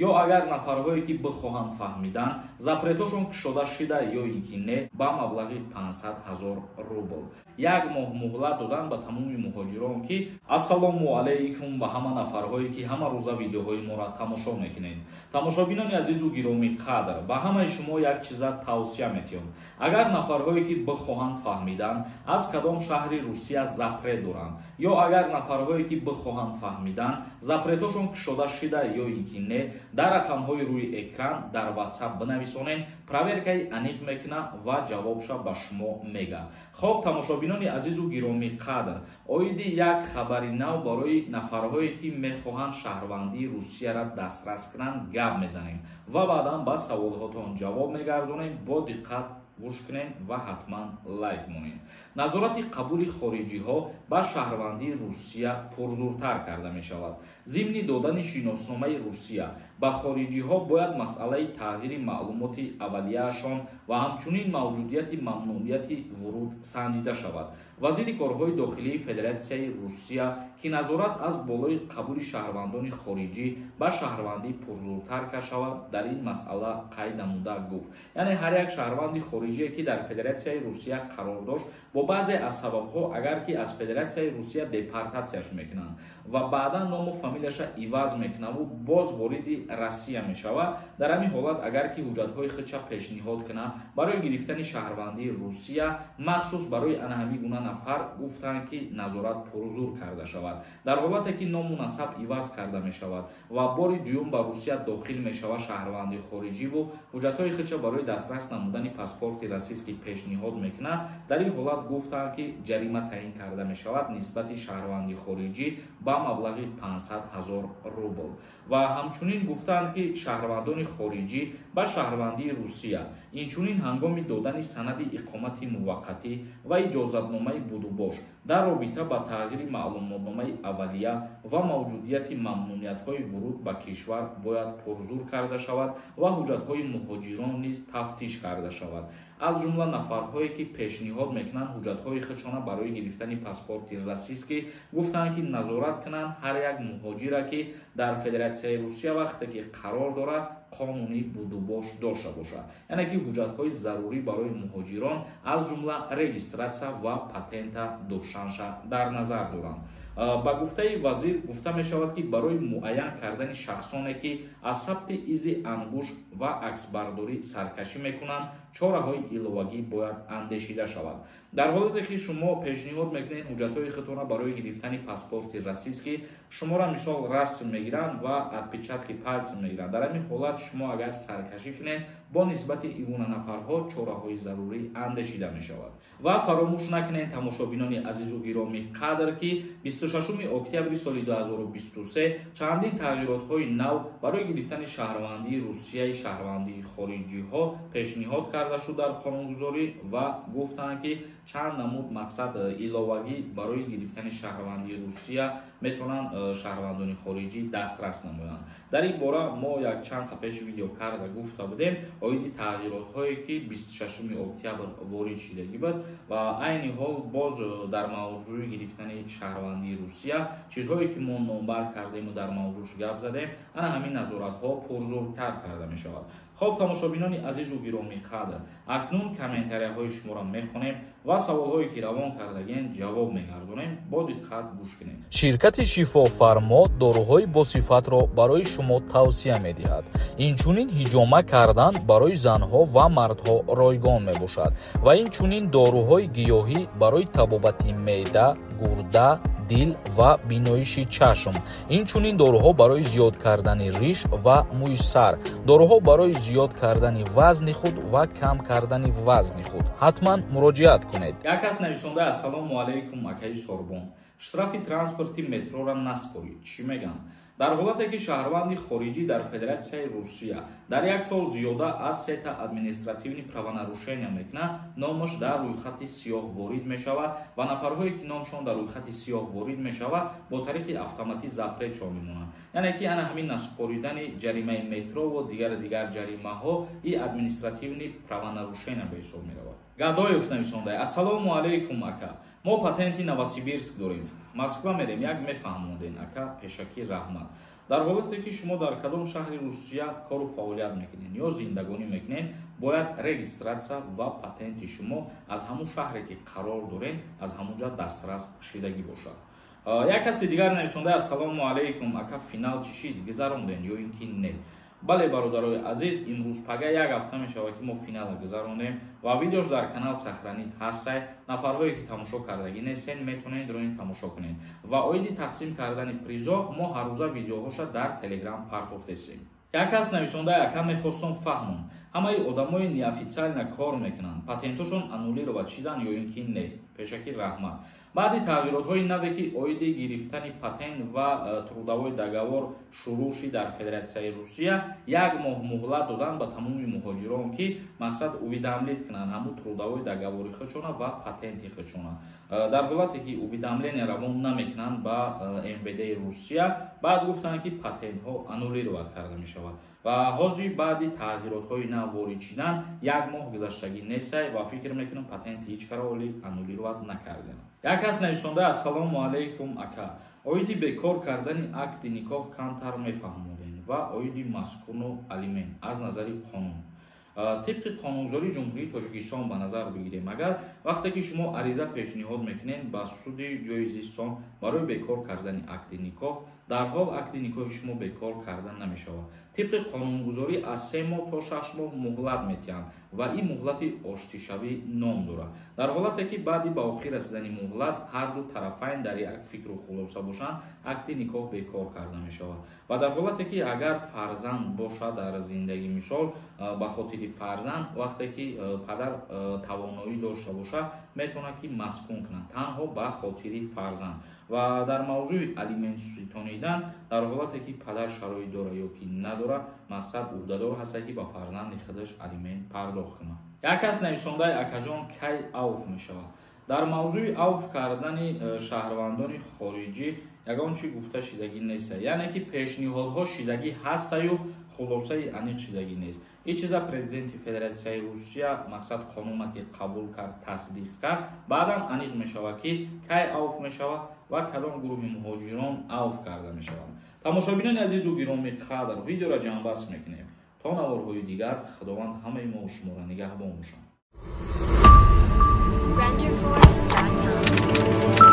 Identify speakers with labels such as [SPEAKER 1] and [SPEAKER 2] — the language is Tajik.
[SPEAKER 1] Ё агар нафарҳое ки бихоҳанд фаҳмидан, запретошон кушода шида ё ин ки не, ба маблағи 500 ҳазор рубл. Як моҳ муҳлат додан ба тамоми муҳоҷирон, ки ассалому алайкум ба ҳама нафарҳое ки ҳама рӯза видеоҳои моро тамошо мекунед. Тамошобинони азизу гиромӣ қадр, ба ҳамаи шумо як чиза тавсия метиҳам. Агар нафарҳое ки бихоҳанд фаҳмидан, аз кадом шаҳри Русия запрет доранд, ё агар нафарҳое ки бихоҳанд фаҳмидан, запретошон кушода шида ё ин ки не, дар рақамҳои рӯи экран дар WhatsApp бинависонед, проверкаи аниқ мекуна ва ҷавобша ба шумо мега. Хоб, тамошобинони азизу гиромӣ қадр, оиди як хабари нав барои нафарҳое ки мехоҳанд шаҳрвандии Русияро дастрас кунанд гап мезанем ва баъдан ба саволҳотон ҷавоб мегардонем. Бо диққат гӯш кунем ва ҳатман лайк монед. Назорати қабули хориҷиҳо ба шаҳрвандии Русия пурзуртар карда мешавад. Зимни додани шиносномаи Русия ба хориҷиҳо бояд масъалаи тағйири маълумоти аввалияашон ва ҳамчунин мавҷудияти мамнуъияти вуруд санҷида шавад. Вазири корҳои дохилии Федератсияи Русия, ки назорат аз болои қабули шаҳрвандони хориҷӣ ба шаҳрвандӣ пурзуртар кашавад, дар ин масъала қайд намуда гуфт. Яъне ҳар як шаҳрванди хориҷие ки дар Федератсияи Русия қарор дошт, бо баъзе аз сабабҳо агар ки аз Федератсияи Русия депортатсияш мекунанд ва баъдан ному фамилияша иваз мекунаву боз вориди Россия мешавад, дар ҳамин ҳолат агар ки ҳуҷҷатҳои худша пешниҳод кунад барои гирифтани шаҳрвандии Русия, махсус барои ана ҳамин гуна нафар гуфтанд, ки назорат пурзур карда шавад. Дар ҳолате ки ному насаб иваз карда мешавад ва бори дуюм ба Русия дохил мешавад шаҳрванди хориҷиву ҳуҷҷатҳои худша барои дастрас намудани паспорти российский пешниҳод мекунад, дар ин ҳолат гуфтанд, ки ҷарима таъин карда мешавад нисбати шаҳрванди хориҷӣ ба маблағи 500 ҳазор рубл. Ва ҳамчунин гуфтанд, ки шаҳрвандони хориҷӣ ба шаҳрвандии Русия инчунин ҳангоми додани санади иқомати муваққатӣ ва иҷозатномаи будубош дар робита ба тағйири маълумотномаи аввалия ва мавҷудияти мамнуниятҳои вуруд ба кишвар бояд пурзур карда шавад ва ҳуҷҷатҳои муҳоҷирон низ тафтиш карда шавад. Аз ҷумла нафарҳое ки пешниҳод мекунанд ҳуҷҷатҳои худшона барои гирифтани паспорти российский, гуфтанд, ки назорат кунанд ҳар як муҳоҷира, ки дар Федератсияи Русия вақте ки қарор дорад, қонунӣ будубош дошта бошад. Яъне ки ҳуҷҷатҳои зарурӣ барои муҳоҷирон, аз ҷумла регистратсия ва патента доштанша дар назар доранд. Ба гуфтаи вазир гуфта мешавад, ки барои муайян кардани шахсоне ки аз сабти изи ангушт ва аксбардорӣ саркашӣ мекунанд, чораҳои иловагӣ бояд андешида шавад. Дар ҳолате ки шумо пешниҳод мекунед ҳуҷҷатҳои худтона барои гирифтани паспорти российский, шуморо мисол расм мегиранд ва отпечатки пальца мегиранд. Дар ҳамин ҳолат шумо агар саркашӣ кунед, бо нисбати ин гуна нафарҳо чораҳои зарурӣ андешида мешавад. Ва фаромӯш накунед, тамошобинони азизу гиромӣ қадр, ки 26 октябри соли 2023 чандин тағйиротҳои нав барои гирифтани шаҳрвандии Русияи шаҳрвандии хориҷиҳо пешниҳод карда шуд дар қонунгузорӣ ва гуфтанд, ки чанд намуд мақсад иловагӣ барои гирифтани шаҳрвандии Русия метавонанд шаҳрвандони хориҷӣ дастрас намоянд. Дар ин бора мо якчанд пеш видео карда гуфта будем оиди тағйиротҳое ки 26 октябр ворид шидагӣ буд ва айни ҳол боз дар мавзӯи гирифтани шаҳрвандии Русия чизҳое ки мо номбар кардему дар мавзӯш гап задем, ана ҳамин назоратҳо пурзуртар карда мешавад. Хоб, тамошобинони азизу гиромӣ қадр, акнун комментарияҳои шуморо мехонем ва саволҳое ки равон кардагиен ҷавоб мегардонем. Бо диққат гӯш кунед.
[SPEAKER 2] Ширкати Шифофармо доруҳои босифатро барои шумо тавсия медиҳад. Инчунин ҳиҷома кардан барои занҳо ва мардҳо ройгон мебошад ва инчунин доруҳои гиёҳӣ барои табобати меъда, гурда, дил ва биноиши чашм, инчунин доруҳо барои зиёд кардани риш ва мӯи сар, доруҳо барои зиёд кардани вазни худ ва кам кардани вазни худ. Ҳатман муроҷиат кунед.
[SPEAKER 1] Як кас нависонда: ассалому алайкум, акаи Сорбон, штрафи транспорти метрора наспорӣ, чӣ мегӯям? Дар ҳолате ки шаҳрванди хориҷӣ дар Федератсияи Русия дар як сол зиёда аз сета административный правонарушения мекунад, номаш дар рӯйхати сиёҳ ворид мешавад ва нафарҳое ки номшон дар рӯйхати сиёҳ ворид мешавад, бо тариқи автоматӣ запретшон мемонанд. Яъне ки ана ҳамин насупоридани ҷаримаи метро ва дигару дигар ҷаримаҳо и административный правонарушения ба ҳисоб меравад. Гадоев нависонда: ассалому алайкум, ака, мо патенти Новосибирск дорем, Москва мерем, як мефаҳмонден, ака, пешакӣ раҳмат. Дар ҳолате ки шумо дар кадом шаҳри Русия кору фаъолият мекунед ё зиндагонӣ мекунед, бояд регистрация ва патенти шумо аз ҳамун шаҳре ки қарор доред, аз ҳамун ҷа дастрас шидагӣ бошад. Як каси дигар нависонда: «Ассалому алайкум, ака, финал чӣ шид, гузаронден ё ин ки не?» Бале, бародарои азиз, имрӯз пага як ҳафта мешавад, ки мо финала гузарондем ва видеош дар канал сохранить ҳастай. Нафарҳое ки тамошо кардагӣ нестен, метавонед роин тамошо кунед. Ва оиди тақсим кардани призо мо ҳаррӯза видеоҳоша дар Телеграм партофтесем. Як кас нависонда: «Ака, мехостам фаҳмам, ҳамаи одамои неофициально кор мекунанд, патентошон аннулировать шидан ё ин ки не? Пешакӣ раҳмат». Баъди тағйиротҳои наве, ки оиди гирифтани патент ва трудовой договор шурӯъ шид дар Федератсияи Русия, як моҳ муҳлат додан ба тамоми муҳоҷирон, ки мақсад уведомить кунанд ҳамун трудовой договори худшона ва патенти худшона. Дар ҳолате ки уведомление равон намекунанд ба МВД Русия, баъд гуфтанд, ки патентҳо аннулировать карда мешавад. Ва ҳозир баъди тағйиротҳои нав ворид шидан як моҳ гузаштагӣ нестай ва фикр мекунам, патенти ҳеҷ кара оли аннулировать накардем. Як кас нависонда: «Ассалому алайкум, ака, оиди бекор кардани акди никоҳ камтар мефаҳмодем ва оиди маскуну алимент аз назари қонун». Тибқи қонунгузории Ҷумҳурии Тоҷикистон ба назар бигирем, агар вақте ки шумо ариза пешниҳод мекунед ба суди ҷои зистон барои бекор кардани акди никоҳ, дарҳол акди никоҳи шумо бекор карда намешавад. Тибқи қонунгузорӣ аз 3 моҳ то 6 моҳ муҳлат метиҳанд ва ин муҳлати оштишавӣ ном дорад. Дар ҳолате ки баъди ба охир расидани муҳлат ҳарду тарафайн дар як фикру хулоса бошанд, акди никоҳ бекор карда мешавад. Ва дар ҳолате ки агар фарзанд бошад дар зиндагӣ, мисол, ба хотири фарзанд, вақте ки падар тавоноӣ дошта бошад, метавонад, ки маскун кунад танҳо ба хотири фарзанд. Ва дар мавзӯи алимент ситонидан, дар ҳолате ки падар шароит дорад ё ки надорад, мақсад ӯҳдадор ҳастад, ки ба фарзанди худаш алимент пардохт кунад. Як кас нависондаи: «Акаҷон, кай авф мешавад?» Дар мавзӯи авф кардани шаҳрвандони хориҷӣ ягон чи гуфта шидагӣ неста, яъне ки пешниҳодҳо шидагӣ ҳастаю хулосаи аниқ шидагӣ нест. Ин чиза президенти Федератсияи Русия, мақсад, қонуна ки қабул кард, тасдиқ кард, баъдан аниқ мешавад, ки кай авф мешавад ва кадом гурӯҳи муҳоҷирон авф карда мешаванд. Тамошобинони азизу гиромӣ қадр, видеоро ҷамъбаст мекунем. То наворҳои дигар Худованд ҳамаи мо шуморо нигаҳбон бошад.
[SPEAKER 3] Renderforest.com.